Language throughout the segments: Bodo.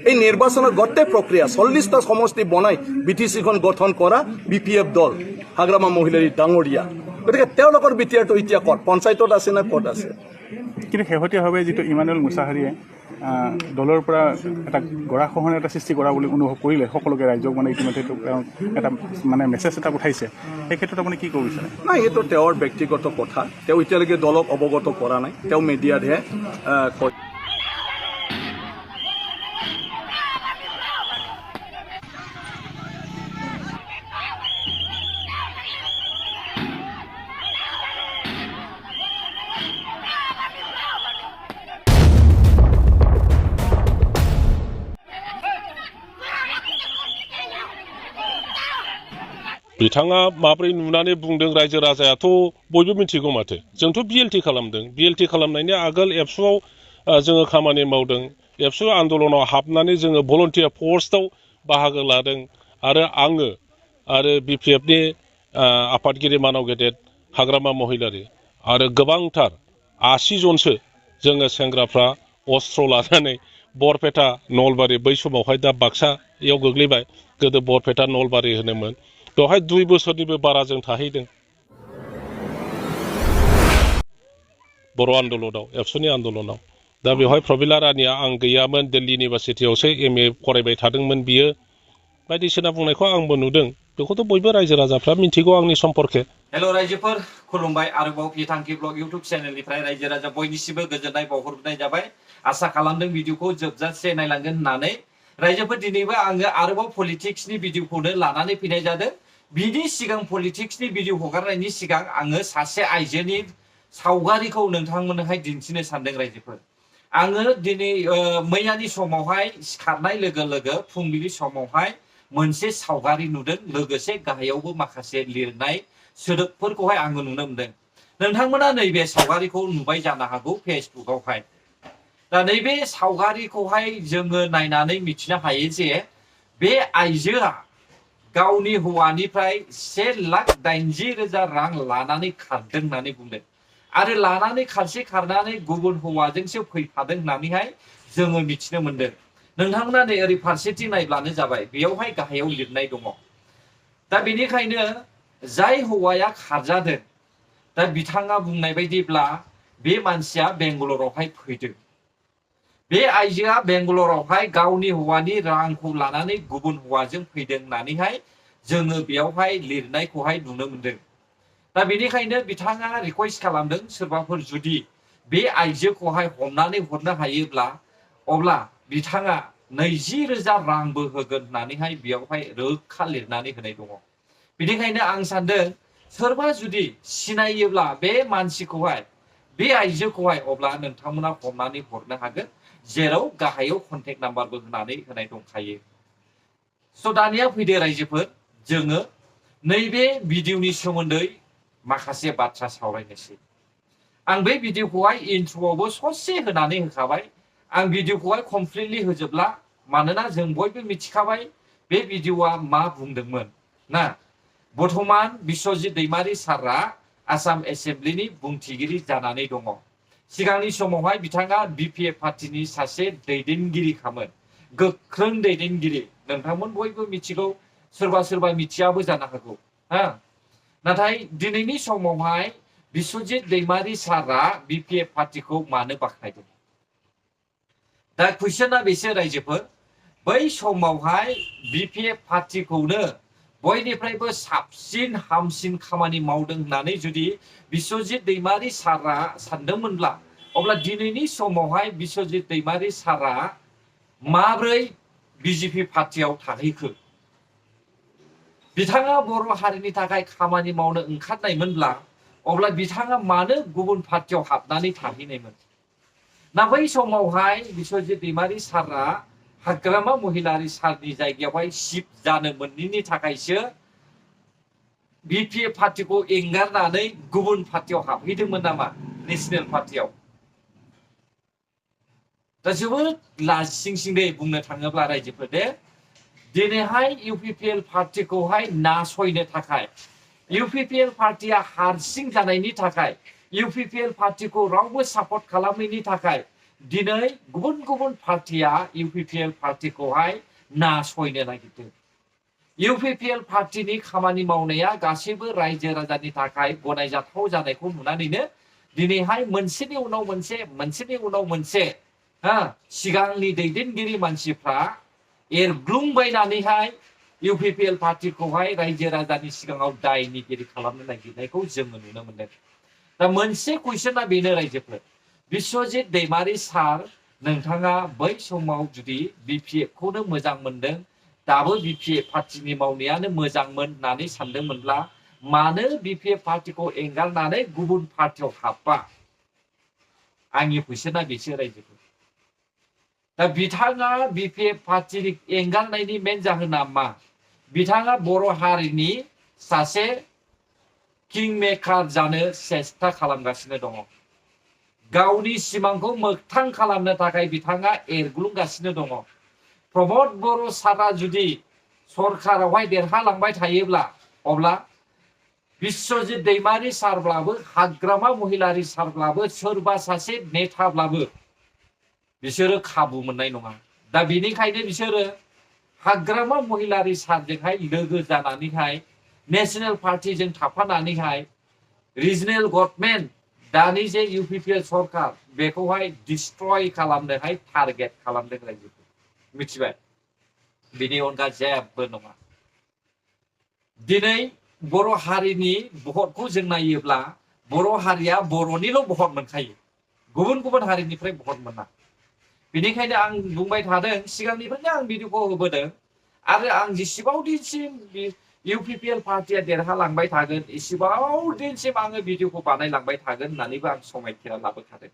এই নির্বাচনের গটে প্রক্রিয়া 40টা সমষ্টি বনাই বিটিসিখন গঠন করা বিপিএফ দল হাগ্রামা মহিলাৰী ডাঙৰীয়া গতিকে তেওঁলোকৰ বিটিআৰটো এতিয়া ক'ত পঞ্চায়তত আছে না ক'ত আছে কিন্তু শেহতীয়াভাৱে যিটো ইমানুৱেল মুছাহাৰীয়ে দলৰ পৰা এটা গৰাখহন এটা সৃষ্টি কৰা বুলি অনুভৱ কৰিলে সকলোকে ৰাজ্যক মানে ইতিমধ্যে এটা মানে মেছেজ এটা পঠাইছে এই ক্ষেত্ৰত আপুনি কি ক'ব বিচাৰে নাই এইটো তেওঁৰ ব্যক্তিগত কথা তেওঁ এতিয়ালৈকে দলক অৱগত কৰা নাই তেওঁ মিডিয়াতহে কয় बिथाङा माब्रै नुनानै बुंदों रायजो राजायाथ' बयबो मिथिगौ माथो जोंथ' बिएलटि खालामदों बिएलटि खालामनायनि आगोल एबसुआव जोङो खामानि मावदों एबसु आन्दोलनाव हाबनानै जोङो भलन्टियार फर्सआव बाहागो लादों आरो आङो आरो बिपिएफनि आफादगिरि मानाव गेदेर हाग्रामा महिलारी आरो गोबांथार 80 जनसो जोङो सेंग्राफ्रा अस्त्र लानानै बरपेटा नलबारि बै समावहाय दा बाक्सायाव गोग्लैबाय गोदो बरपेटा नलबारि होनोमोन बेवहाय 2 बोसोरनिबो बारा जों थाहैदों बर' आन्दोलनाव एबसुनि आन्दोलनाव दा बेवहाय प्रबिला रानिया आं गैयामोन दिल्ली इउनिभारसिटियावसो एमए फरायबाय थादोंमोन बियो बायदिसिना बुंनायखौ आंबो नुदों बेखौथ' बयबो रायजो राजाफ्रा मिथिगौ आंनि सम्पर्के हेलो रायजोफोर खुलुमबाय आरोबाव बिथांखि ब्लग इउट्युब चेनेलनिफ्राय रायजो राजा बयनिसिमबो गोजोननाय बावहरनाय जाबाय आसा खालामदों भिडिअखौ जोबजासे नायलांगोन होननानै रायजोफोर दिनैबो आङो आरोबाव पलिटिक्सनि भिडिअखौनो लानानै फैनाय जादों बिनि सिगां पलिटिक्सनि भिडिअ हगारनायनि सिगां आङो सासे आइजोनि सावगारिखौ नोंथांमोननोहाय दिन्थिनो सानदों रायजोफोर आङो दिनै मैयानि समावहाय सिखारनाय लोगो लोगो फुंबिलि समावहाय मोनसे सावगारि नुदों लोगोसे गाहायावबो माखासे लिरनाय सोदोबफोरखौहाय आङो नुनो मोनदों नोंथांमोना नैबे सावगारिखौ नुबाय जानो हागौ फेसबुकआवहाय दा नैबे सावगारिखौहाय जोङो नायनानै मिथिनो हायो जे बे आइजोआ गावनि हौवानिफ्राय 1,80,000 रां लानानै खारदों होननानै बुंदों आरो लानानै खारनानै गुबुन हौवाजोंसो फैफादों होननानैहाय जोङो मिथिनो मोनदों नोंथांमोना नै ओरै फारसेथिं नायब्लानो जाबाय बेयावहाय गाहायाव लिरनाय दङ दा बेनिखायनो जाय हौवाया खारजादों दा बिथाङा बुंनाय बायदिब्ला बे मानसिया बेंगालरावहाय फैदों बे आइजोआ बेंगालरावहाय गावनि हौवानि रांखौ लानानै गुबुन हौवाजों फैदों होननानैहाय जोङो बेयावहाय लिरनायखौहाय नुनो मोनदों दा बेनिखायनो बिथाङा रिक्वेस्ट खालामदों सोरबाफोर जुदि बे आइजोखौहाय हमनानै हरनो हायोब्ला अब्ला बिथाङा 20,000 रांबो होगोन होननानैहाय बेयावहाय रोखा लिरनानै होनाय दङ बेनिखायनो आं सानदों सोरबा जुदि सिनायोब्ला बे मानसिखौहाय बे आइजोखौहाय अब्ला नोंथांमोना हमनानै हरनो हागोन जेराव गाहायाव कन्टेक्ट नाम्बारबो होनानै होनाय दंखायो स' दानिया फैदो रायजोफोर जोङो नैबे भिडिअनि सोमोन्दै माखासे बाथ्रा सावरायनोसै आं बे भिडिअखौहाय इन्ट्र'आवबो ससे होनानै होखाबाय आं भिडिअखौहाय कमप्लिटलि होजोबला मानोना जों बयबो मिथिखाबाय बे भिडिअआ मा बुंदोंमोन ना बर्थमान बिश्वजित दैमारी सारआ आसाम एसेम्ब्लिनि बुंथिगिरि जानानै दङ सिगांनि समावहाय बिथाङा बिपिएफ पार्टिनि सासे दैदेनगिरिखामोन गोख्रों दैदेनगिरि नोंथांमोन बयबो मिथिगौ सोरबा सोरबा मिथियाबो जानो हागौ नाथाय दिनैनि समावहाय बिश्वजित दैमारी सारआ बिपिएफ पार्टिखौ मानो बाख्नायदों दा कुइसना बेसो रायजोफोर बै समावहाय बिपिएफ पार्टिखौनो बयनिफ्रायबो साबसिन हामसिन खामानि मावदों होननानै जुदि बिश्वजित दैमारी सारआ सानदोंमोनब्ला अब्ला दिनैनि समावहाय बिश्वजित दैमारी सारआ माब्रै बिजेपि पार्टियाव थाहैखो बिथाङा बर' हारिनि थाखाय खामानि मावनो ओंखारनायमोनब्ला अब्ला बिथाङा मानो गुबुन पार्टियाव हाबनानै थाहैनायमोन ना बै समावहाय बिश्वजित दैमारी सारआ हाग्रामा महिलारी सारनि जायगायावहाय चिफ जानो मोनैनि थाखायसो बिपिएफ पार्टिखौ एंगारनानै गुबुन पार्टियाव हाबहैदोंमोन नामा नेशनेल पार्टियाव दा जोबोद लाजिंसिं दे बुंनो थाङोब्ला रायजोफोर दे दिनैहाय इउपिपिएल पार्टिखौहाय नासयनो थाखाय इउपिपिएल पार्टिया हारसिं जानायनि थाखाय इउपिपिएल पार्टिखौ रावबो सापर्ट खालामैनि थाखाय दिनै गुबुन गुबुन पार्टिया इउपिपिएल पार्टिखौहाय नासयनो नागिरदों। इउपिपिएल पार्टिनि खामानि मावनाया गासैबो रायजो राजानि थाखाय गनायजाथाव जानायखौ नुनानैनो दिनैहाय मोनसेनि उनाव मोनसे सिगांनि दैदेनगिरि मानसिफ्रा एरग्लुंबायनानैहाय इउपिपिएल पार्टिखौहाय रायजो राजानि सिगाङाव दायनिगिरि खालामनो नागिरनायखौ जोङो नुनो मोनदों। दा मोनसे कुइसना बेनो रायजोफोर, बिश्वजित दैमारि सार, नोंथाङा बै समाव जुदि बिपिएफ खौनो मोजां मोनदों, दाबो बिपिएफ पार्टिनि मावनायानो मोजांमोन होननानै सानदोंमोनब्ला मानो बिपिएफ पार्टिखौ एंगारनानै गुबुन पार्टियाव हाबबा? आंनि कुइसना बेसो रायजोफोर। दा बिथाङा बिपिएफ पार्टि एंगारनायनि मेन जाहोना मा? बिथाङा बर' हारिनि सासे किं मेकार जानो सेस्था खालामगासिनो दङ। गावनि सिमांखौ मोगथां खालामनो थाखाय बिथाङा एरग्लुंगासिनो दङ। प्रमद बर' सारा जुदि सरकारावहाय देरहालांबाय थायोब्ला अब्ला बिश्वजित दैमारि सारब्लाबो, हाग्रामा महिलारि सारब्लाबो, सोरबा सासे नेताब्लाबो बिसोरो खाबु मोननाय नङा। दा बेनिखायनो बिसोरो हाग्रामा महिलारि सारजोंहाय लोगो जानानैहाय नेशनेल पार्टिजों थाफानानैहाय रिजनेल गभर्नमेन्ट दानि जे इउपिपिएल सरकार बेखौहाय डिस्ट्रय खालामनोहाय टारगेट खालामदों रायजोफोर। मिथिबाय? बिनि अनगा जेबो नङा। दिनै बर' हारिनि भटखौ जों नायोब्ला बर' हारिया बर'निल' भट मोनखायो, गुबुन गुबुन हारिनिफ्राय भट मोना। बेनिखायनो आं बुंबाय थादों, सिगांनिफ्रायनो आं भिडिअखौ होबोदों, आरो आं जेसेबां दिनसिम इउपिपिएल पार्टिया देरहालांबाय थागोन एसेबां दिनसिम आङो भिडिअखौ बानायलांबाय थागोन होननानैबो आं समायखिरा लाबोखादों।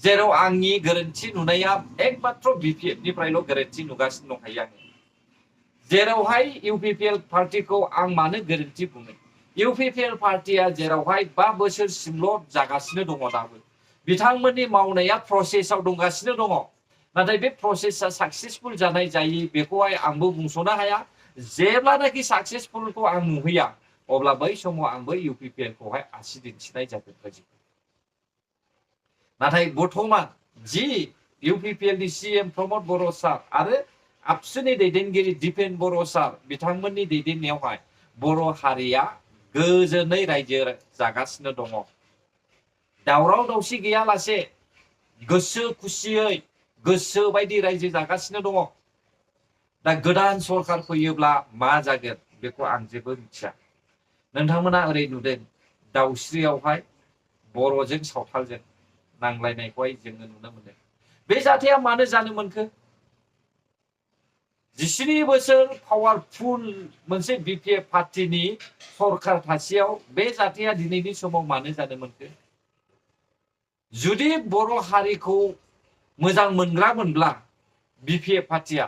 जेराव आंनि गोरोन्थि नुनाया एकमात्र बिपिएफनिफ्रायल' गोरोन्थि नुगासिनो दंखायो आङो। जेरावहाय इउपिपिएल पार्टिखौ आं मानो गोरोन्थि बुङो? इउपिपिएल पार्टिया जेरावहाय 5 बोसोरसिमल' जागासिनो दङ दाबो। बिथांमोननि मावनाया प्रसेसआव दंगासिनो दङ। नाथाय बे प्रसेसआ साक्सेसफुल जानाय जायि बेखौहाय आंबो बुंस'नो हाया। जेब्लानाखि साक्सेसफुलखौ आं नुहैया अब्ला बै समाव आंबो इउपिपिएल खौहाय आसि दिन्थिनाय जागोन। नाथाय बर्थमान जि इउपिपिएल नि सीएम प्रमद बर' सार आरो आबसुनि दैदेनगिरि दिपेन बर' सार बिथांमोननि दैदेननायावहाय बर' हारिया गोजोनै रायजो जागासिनो दङ। दावराव दावसि गैयालासे गोसो खुसियै गोसो बायदि रायजो जागासिनो दङ। दा गोदान सरकार फैयोब्ला मा जागोन बेखौ आं जेबो मिथिया। नोंथांमोना ओरै नुदों दाउस्रियावहाय बर'जों सावथालजों नांलायनायखौहाय जोङो नुनो मोनो। बे जाथाया मानो जानो मोनखो? 17 बोसोर पावारफुल मोनसे बिपिएफ पार्टिनि सरकार थासेयाव बे जाथाया दिनैनि समाव मानो जानो मोनखो? जुदि बर' हारिखौ मोजां मोनग्रामोनब्ला बिपिएफ पार्टिया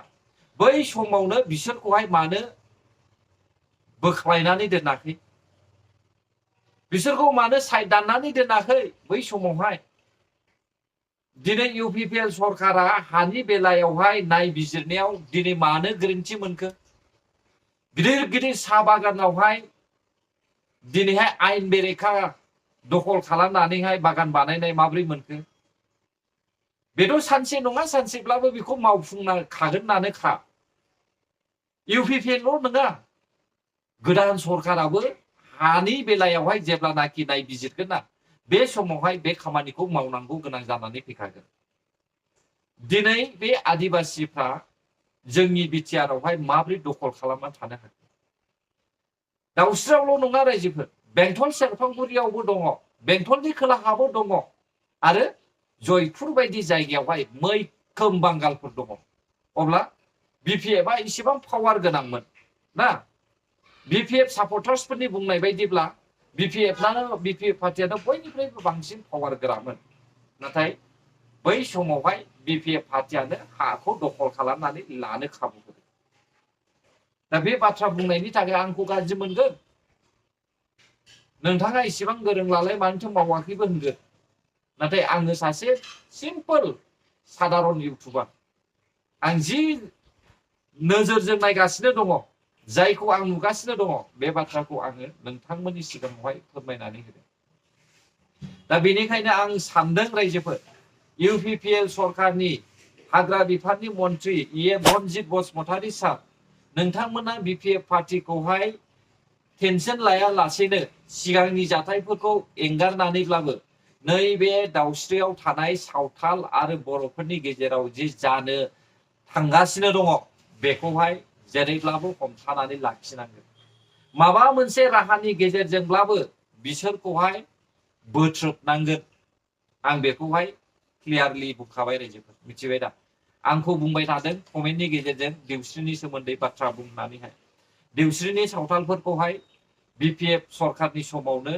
बै समावनो बिसोरखौहाय मानो बोख्लायनानै दोनाखै? बिसोरखौ मानो साइड दाननानै दोनाखै बै समावहाय? दिनै इउपिपिएल सरकारा हानि बेलायावहाय नायबिजिरनायाव दिनै मानो गोरोन्थि मोनखो? गिदिर गिदिर साहा बागानावहाय दिनैहाय आयेन बेरेखा दखल खालामनानैहाय बागान बानायनाय माब्रै मोनखो? बेथ' सानसे नङा सानसेब्लाबो बेखौ मावफुंना खागोनानोखा। इउपिपिएल' नङा, गोदान सरकाराबो हानि बेलायावहाय जेब्लानाखि नायबिजिरगोन ना बे समावहाय बे खामानिखौ मावनांगौ गोनां जानानै फैखागोन। दिनै बे आदिबासिफ्रा जोंनि बिटिआरआवहाय माब्रै दखल खालामनानै थानो हाखो? दाउस्रियावल' नङा रायजोफोर, बेंटल सेरफांगुरियावबो दङ, बेंटलनि खोलाहाबो दङ, आरो जयपुर बायदि जायगायावहाय मैखोम बांगालफोर दङ। अब्ला बिपिएफआ इसेबां पावार गोनांमोन ना? बिपिएफ सापर्टार्सफोरनि बुंनाय बायदिब्ला बिपिएफ पार्टियानो बयनिफ्रायबो बांसिन पावार गोरामोन। नाथाय बै समावहाय बिपिएफ पार्टियानो हाखौ दखल खालामनानै लानो खाबु होदों। दा बे बाथ्रा बुंनायनि थाखाय आंखौ गाज्रि मोनगोन? नोंथाङा इसेबां गोरोंलालाय मानोथो मावाखैबो होनगोन। नाथाय आङो सासे सिम्पल साधारन इउटुबार। आं जि नोजोरजों नायगासिनो दङ, जायखौ आं नुगासिनो दङ, बे बाथ्राखौ आङो नोंथांमोननि सिगाङावहाय फोरमायनानै होदों। दा बेनिखायनो आं सानदों रायजोफोर, इउपिपिएल सरकारनि हाग्रा बिफाननि मन्त्रि मनजित बसुमतारी सार नोंथांमोना बिपिएफ पार्टिखौहाय टेनसन लायालासेनो सिगांनि जाथायफोरखौ एंगारनानैब्लाबो नैबे दाउस्रियाव थानाय सावथाल आरो बर'फोरनि गेजेराव जि जानो थांगासिनो दङ बेखौहाय जेरैब्लाबो हमथानानै लाखिनांगोन माबा मोनसे राहानि गेजेरजोंब्लाबो बिसोरखौहाय बोथ्रोबनांगोन आं बेखौहाय क्लियारलि बुंखाबाय रायजोफोर मिथिबाय दा आंखौ बुंबाय थादों कमेन्टनि गेजेरजों देवस्रिनि सोमोन्दै बाथ्रा बुंनानैहाय देवस्रिनि सावथालफोरखौहाय बिपिएफ सरकारनि समावनो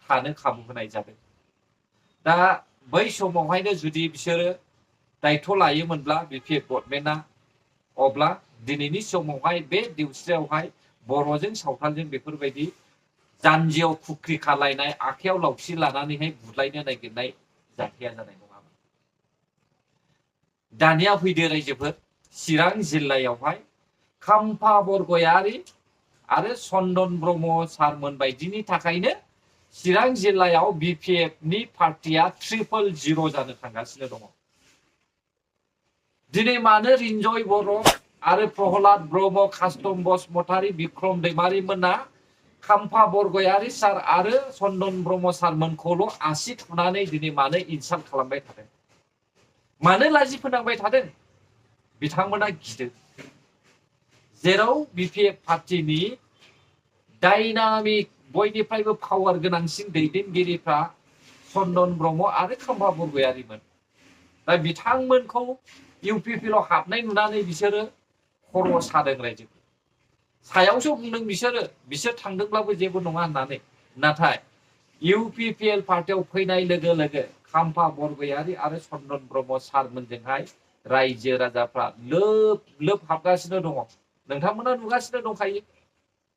थानो खाबु होनाय जादों दा बै समावहायनो जुदि बिसोरो दायथ' लायोमोनब्ला बिपिएफ गभर्नमेन्टआ अब्ला दिनैनि समावहाय बे देवस्रियावहाय बर'जों सावथालजों बेफोरबायदि जानजियाव खुख्रि खालायनाय आखायाव लावथि लानानैहाय बुलायनो नागिरनाय जाथाया जानाय नङामोन दानिया फैदो रायजोफोर चिरां जिल्लायावहाय खाम्फा बरगयारि आरो चन्दन ब्रह्म सारमोन बायदिनि थाखायनो चिरां जिल्लायाव बिपिएफनि पार्टिया 000 जानो थांगासिनो दङ दिनै मानो रिन्जय बर' आरो प्रहलाद ब्रह्म कास्टम बसुमतारी बिक्रम दैमारि मोना खाम्फा बरगयारि सार आरो चन्दन ब्रह्म सारमोनखौल' आसि थुनानै दिनै मानो इनसाल्ट खालामबाय थादों मानो लाजि फोनांबाय थादों बिथांमोना गिदों जेराव बिपिएफ पार्टिनि डायनामिक बयनिफ्रायबो पावार गोनांसिन दैदेनगिरिफ्रा चन्दन ब्रह्म आरो खाम्फा बरगयारिमोन दा बिथांमोनखौ इउपिपिएल हाबनाय नुनानै बिसोरो खर' सादों रायजो सायावसो बुंदों बिसोर थांदोंब्लाबो जेबो नङा होननानै नाथाय इउपिपिएल पार्टियाव फैनाय लोगो लोगो खाम्फा बरगयारि आरो चन्दन ब्रह्म सारमोनजोंहाय रायजो राजाफ्रा लोब लोब हाबगासिनो दङ नोंथांमोना नुगासिनो दंखायो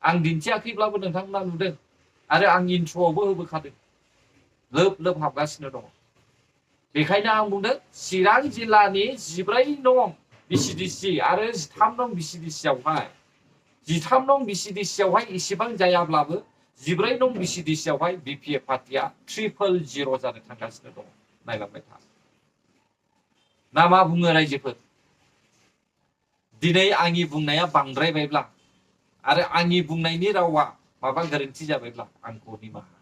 आं दिन्थियाखैब्लाबो नोंथांमोना नुदों आरो आं इन्ट्र'आवबो होबोखादों लोब लोब हाबगासिनो दङ बेखायनो आं बुंदों चिरां जिल्लानि 14 नं बिसिडिसि आरो 13 नं बिसिडिसियावहाय 13 नं बिसिडिसियावहाय इसेबां जायाब्लाबो 14 नं बिसिडिसियावहाय बिपिएफ पार्टिया 000 जानो थांगासिनो दङ नायलांबाय था ना मा बुङो रायजोफोर दिनै आंनि बुंनाया बांद्रायबायब्ला आरो आंनि बुंनायनि रावा माबा गोरोन्थि जाबायब्ला आंखौ निमाहा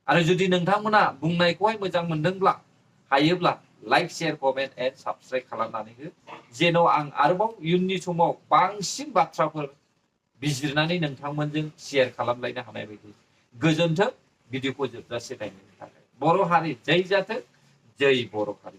आरो जुदि नोंथांमोना बुंनायखौहाय मोजां मोनदोंब्ला हायोब्ला like share comment and subscribe खालामनानै हो जेन' आं आरोबाव इयुननि समाव बांसिन बाथ्राफोर बिजिरनानै नोंथांमोनजों शेयार खालामलायनो हानाय बायदि गोजोन्थों भिडिअखौ जोबजासे नायनायनि थाखाय बर' हारि जै जाथों जै बर' हारि